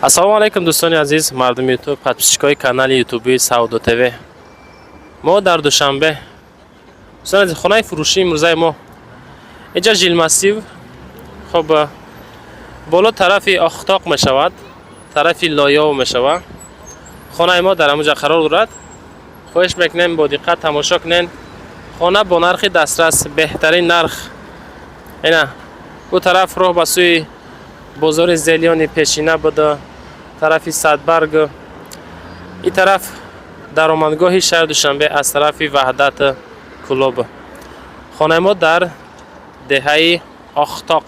Ассалому алайкум, дӯстони азиз, мардуми Ютуб, подписчикои канали Ютуби Савдо ТВ. Мо дар Душанбе. Дӯстони азиз, хонаи фурӯшии имрӯзаи мо инҷа жилмассив. Хоб, боло тарафи Охтоқ мешавад, тарафи Лоёв мешавад. Хонаи мо дар ҳамуҷа қарор дорад. Хоҳиш мекунем, бо диққат тамошо кунед. Хона бо нархи дастрас, беҳтарин нарх. Ина ӯ тараф роҳ ба сӯи бозори Зелёный пешина буда, тарафи Садбарг. Ин тараф даромадгоҳи шаҳри Душанбе аз тарафи Ваҳдат, Кӯлоб. Хонаи мо дар деҳаи Охтоқ.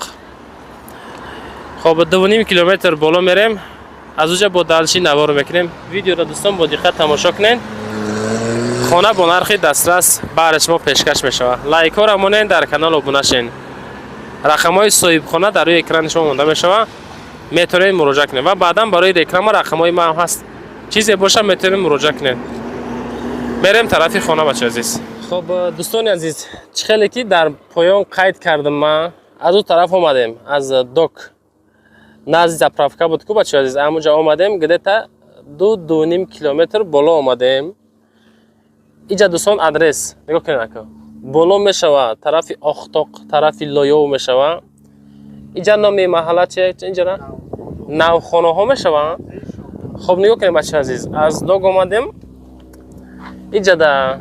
Хоб, 2,5 километр боло мерем, аз уҷа бо дальше навор мекунем видеоро. Дӯстон, бо диққат тамошо кунед. Хона бо нархи дастрас баҳри шумо пешкаш мешавад. Лайкҳоро монед, дар канал обуна шен. Рақамҳои соҳибхона дар рӯи экрани шумо монда мешавад, метавонед муроҷиат кунед ва баъдан барои реклама рақамҳои ман ҳаст. Чизе боша, метавонед муроҷиат кунед. Мерем тарафи хона, бача азиз. Хоб, дӯстони азиз, чӣ хеле ки дар поён қайд кардам, ман аз ӯ тараф омадем, аз док назди заправка буд ку, бача азиз, ҳамуҷа омадем, где-то 2-2,5 километр боло омадем. Иҷа, дӯстон, адрес нигоҳ кунед, ака. Боло мешава тарафи Охтоқ, тарафи Лоёв мешава. Иҷа номи маҳалла чи инҷара? Навхонаҳо мешава. Хоб, нигоҳ кунед, бача азиз, аз дог омадем, иҷада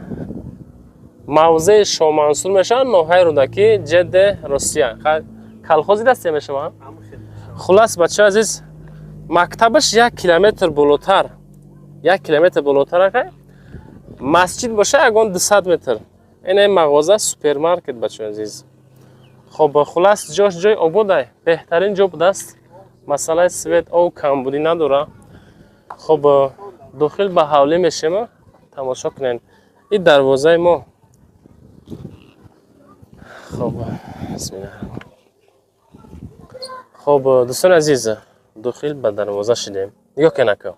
мавзеи Шомансур мешава, ноҳияи Рӯдакӣ, ЖД Россия, колхози дастия мешава. Хулас, бача азиз, мактабаш 1 километр болотар, 1 километр болотар ака. Масҷид боша ягон 200 метр. Ина мағоза, супермаркет, бача азиз. Хоб, хулас, ҷош ҷои ободай, беҳтарин ҷо будааст. Масъалаи свет, об камбудӣ надора. Хоб, дохил ба ҳавлӣ мешем, тамошо кунед. Ин дарвозаи мо. Хоб, бисмилла. Хоб, дӯстони азиз, дохил ба дарвоза шидем. Нигоҳ кунед, ака,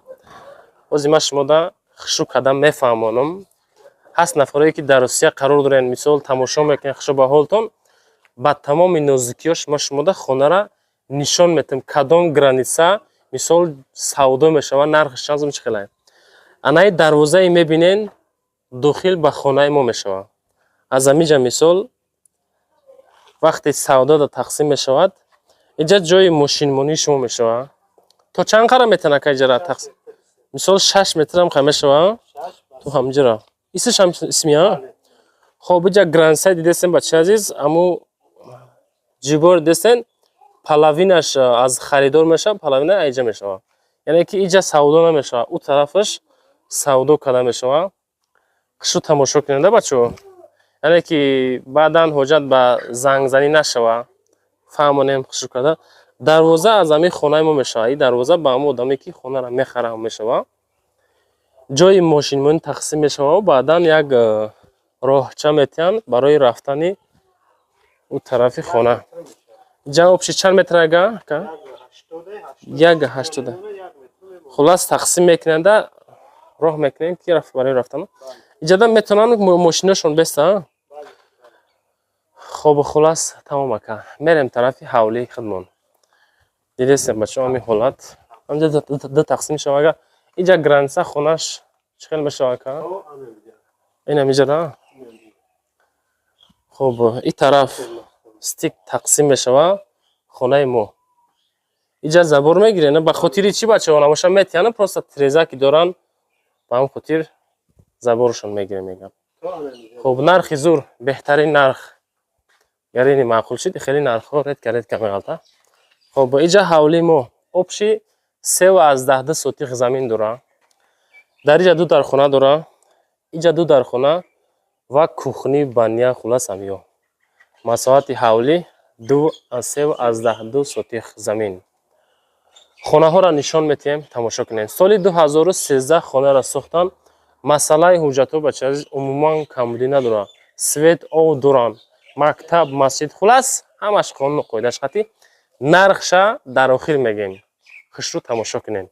бози ман шумода хушрӯ кардам мефаҳмонам. Ҳаст нафарое, ки дар Русия қарор доранд, мисол, тамошо мекунед, хушо ба ҳолтон. Ба тамоми нозукиёш ман шумода хонара нишон метиҳам, кадом граница, мисол, савдо мешавад, нархаш чанд, чӣ хелае. Анаи дарвозае мебинен, дохил ба хонаи мо мешавад. Аз амиҷа, мисол, вақте савдода тақсим мешавад, инҷа ҷои мошинмонии шумо мешавад. То чанд қара метавон, ака, иҷара тақсим? Мисол, 6 метрам ха мешавад ту ҳамҷара исмаш исмия. Хоб, иҷа граница дидесем, бачаи азиз, аму ҷибор дидесен, половинаш аз харидор мешавад, половина аиҷа мешавад. Яъне ки иҷа савдо намешавад, ӯ тарафаш савдо карда мешавад. Хушрӯ тамошо кунед, бачаҳо, яъне ки баъдан ҳоҷат ба зангзанӣ нашавад. Фаҳмонем хушрӯ карда. Дарвоза аз ҳамин хонаи мо мешавад. Ин дарвоза ба ҳамон одаме, ки хонаро мехарад, мешавад. Ҷои мошинмонӣ тақсим мешавад, баъдан як роҳча метиҳанд барои рафтани ӯ тарафи хона. Инҷа общий чанд метр, ага? 1,80. Хулас, тақсим мекунанда, роҳ мекунем, ки барои рафтан иҷода метавонанд мошиношон беста. Хоб, хулас, тамом, ака. Мерем тарафи ҳавлии худмон. Дидестем, бачаҳо, ҳамин ҳолат ҳамҷа ду тақсим мешавад. Ага, инҷа граница хонаш чӣ хел мешавад, ака? Инам иҷара. Хоб, ин тараф стик тақсим мешавад хонаи мо. Иҷа забор мегирен. Ба хотири чӣ, бачаҳо, набоша метиҳанд, просто тиреза ки доранд, ба ҳамн хотир заборшон мегирем, мегам. Хоб, нархи зур, беҳтарин нарх. Гарини маъқул шид, хеле нархҳо редко редко меғалта. Хоб, иҷа ҳавлии мо общий 3,2 сотих замин дора. Дар иҷа ду дархона дора, иҷа ду дархона ва кухни, баня. Хулас, ҳамиё масоҳати ҳавлӣ 3,2 сотих замин. Хонаҳоро нишон метиҳем, тамошо кунем. Соли 2013 хонаро сохтанд. Масъалаи ҳуҷҷатҳо, бача азиз, умуман камбудӣ надорад. Свет, об доранд, мактаб, масҷид, хулас, ҳамаш қонуну қоидаш қатӣ. Нархша дар охир мегӯем, хушрӯ тамошо кунем.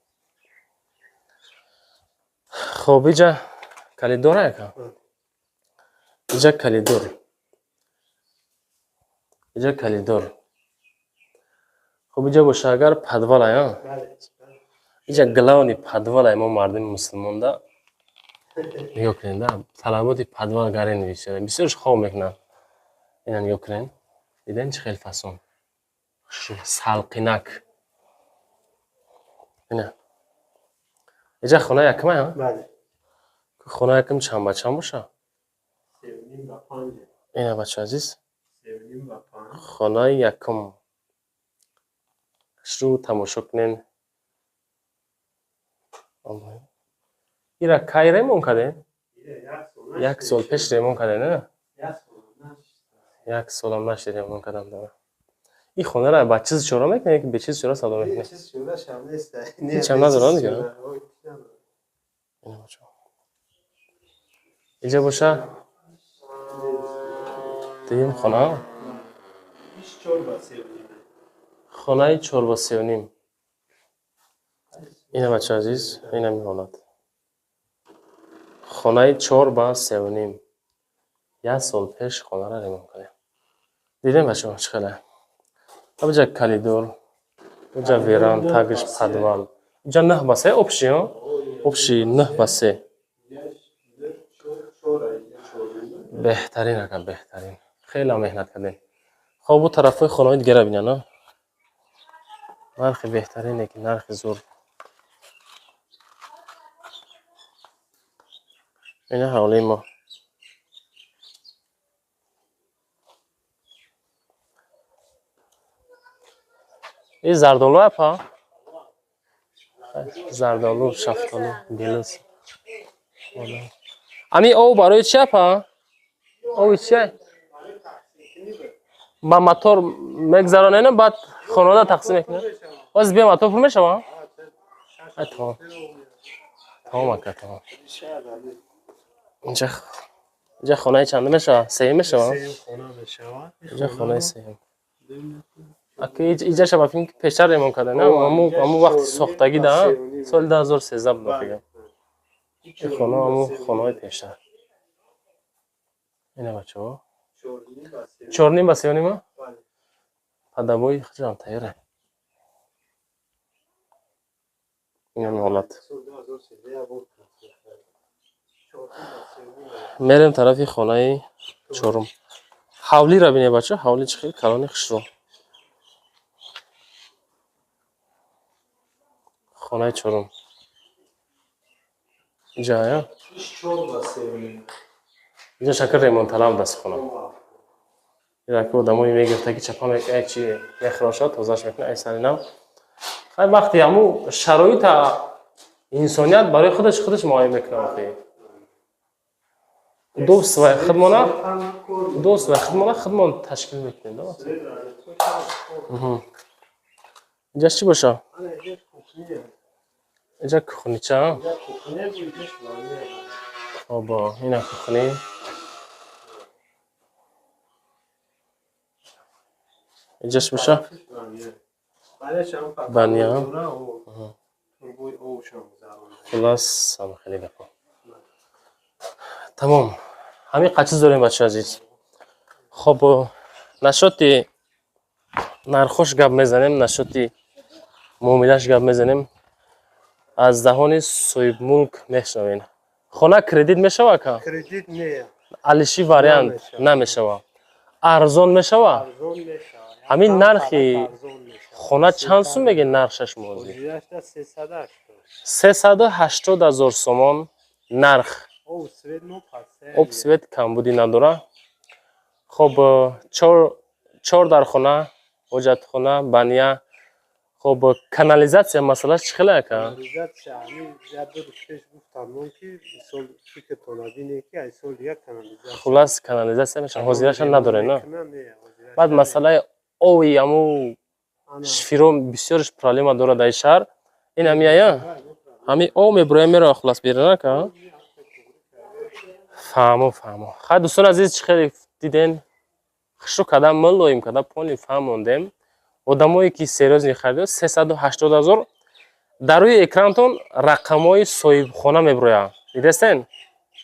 Хоб, иҷа калидора, яка иҷа калидор, иҷа калидор. Хоб, иҷа боша агар подвал ая. Иҷа главный подвал мо мардуми мусулмонда нигоҳ кунед, да, талаботи подвал гарен бисёр. Бисёрш хоб мекунанд. Ина нигоҳ кунед. Дидем, чӣ хел фасон. Салқинак. Ина. Иҷа хона якма, а? Бале. Хона якм чанд ба чанд боша? 3,5 ба 5. Ина, бача азиз. 3,5 ба 5. Хонаи якум. Шурӯъ тамошо кунен. Ира кай ремонт кардем? Як сол пеш ремонт кардем, не? Як солам нашид ремонт кардам дара. Ин хонара ба чиз чора мекунед, ки бе чиз чора савдо мекунед? Ҳечам надорад дига? Инҷа боша дуюм хона. Хонаи 4 ба 3,5. Ина, бача азиз, инами ҳолат. Хонаи 4 ба 3,5. Як сол пеш хонара ремонт кардем. Дидем, бачаҳо, чӣ хеле. Абҷа коридор, уҷа веранда, тагиш подвал. Инҷа 9 ба 3 общий, общий 9 ба 3. Беҳтарин, ака, беҳтарин. Хеле меҳнат кардем. Хоб, бу тарафҳои хонаҳои дигара бинан, а? Нархи беҳтарине, ки нархи зур. Ина ҳавлии мо. И зардолу, апа? Зардолу, шафтолу, гелос. Ами об барои чи, апа? Оби чи? Ба мотор мегзаронена, баъд хонавода тақсим мекунад. Боз бе мотор пур мешава? Тамом. Тамом, ака, тамом. Инҷа хонаи чандум мешава? Сеюм мешава? Инҷа хонаи сеюм. Ака, иҷаша ба фикр пештар ремонт карда, не? Ҳамун вақти сохтагӣ да, соли 2013 буд, фикр. Ин хона ҳамун хонаҳои пештар. Ина, бачаҳо. 4,5 ба 3,5? Падабои худам тайёре. Инами ҳолат. Мерем тарафи хонаи чорум. Ҳавлиро бинед, бача, ҳавли чӣ хел калони хушрӯ. Хонаи чорум. Инҷа, ая? Инҷа шакр ремонтталаб даст хона. Ира ки одамои мегирифта, ки чапа як чи мехӯрошад, тозаш мекунад, ай сари нав. Хай, вақти ҳаму шароита инсоният барои худаш муайян мекунад охи. Удобства худмона худмон ташкил мекунем, да? Инҷа чӣ боша? Инҷа кухнича. Оба, ина кухни. Инҷаш боша? Баня. Хулас, ҳама хеле гапо. Тамом. Ҳамин қад чиз дорем, бачаи азиз. Хоб, нашоти нархош гап мезанем, нашоти муомилаш гап мезанем. Аз даҳони соҳибмулк мешунавем. Хона кредит мешава, ака? Кредит не. Алиши вариант намешава. Арзон мешава? Арзон мешава. Ҳамин нархи хона чанд сум меги нархшаш мозӣ? 380 000 сомон нарх. Об, свет камбудӣ надора. Хоб, чор дархона, ҳоҷатхона, баня. Хоб, канализатсия масъалаш чӣ хеле, ака? Канализатсия ҳамин як ду рӯз пеш гуфтам, ки мисол фикртон бинед, ки ай соли як канализатсия. Хулас, канализатсия мешава, ҳозираша надоред, на? Баъд масъалаи ови ҳаму шифиро бисёрш проблема дорад дар шаҳр. Ин ҳами ая? Ҳами об мебуроя, мерава, хулас, берун, ака? Фаҳмо, фаҳмо. Хай, дӯстони азиз, чӣ хеле диден, хушрӯ карда, мулоим карда, поли фаҳмондем. Одамое ки серьёзный харидор, 380 000. Дар рӯи экрантон рақамҳои соҳибхона мебурояд. Дидестен?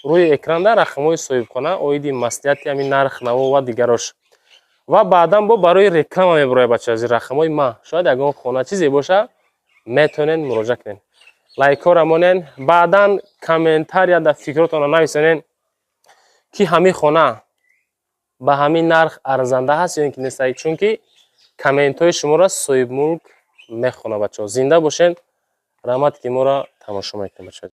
Рӯи экранда рақамҳои соҳибхона оиди маслиҳати ҳамин нарх наво ва дигарош. Ва баъдан бо барои реклама мебурояд, бача, аз рақамҳои ма. Шояд ягон хона чизе боша, метавонед муроҷиат кунед. Лайкҳоро монен, баъдан комментария дар фикротонро нависонен, ки ҳамин хона ба ҳамин нарх арзанда ҳаст ё ин ки нест, чунки комментҳои шуморо соҳибмулк мехонад. Бачаҳо, зинда бошен, раҳмат, ки моро тамошо мекунед, бачаҳо.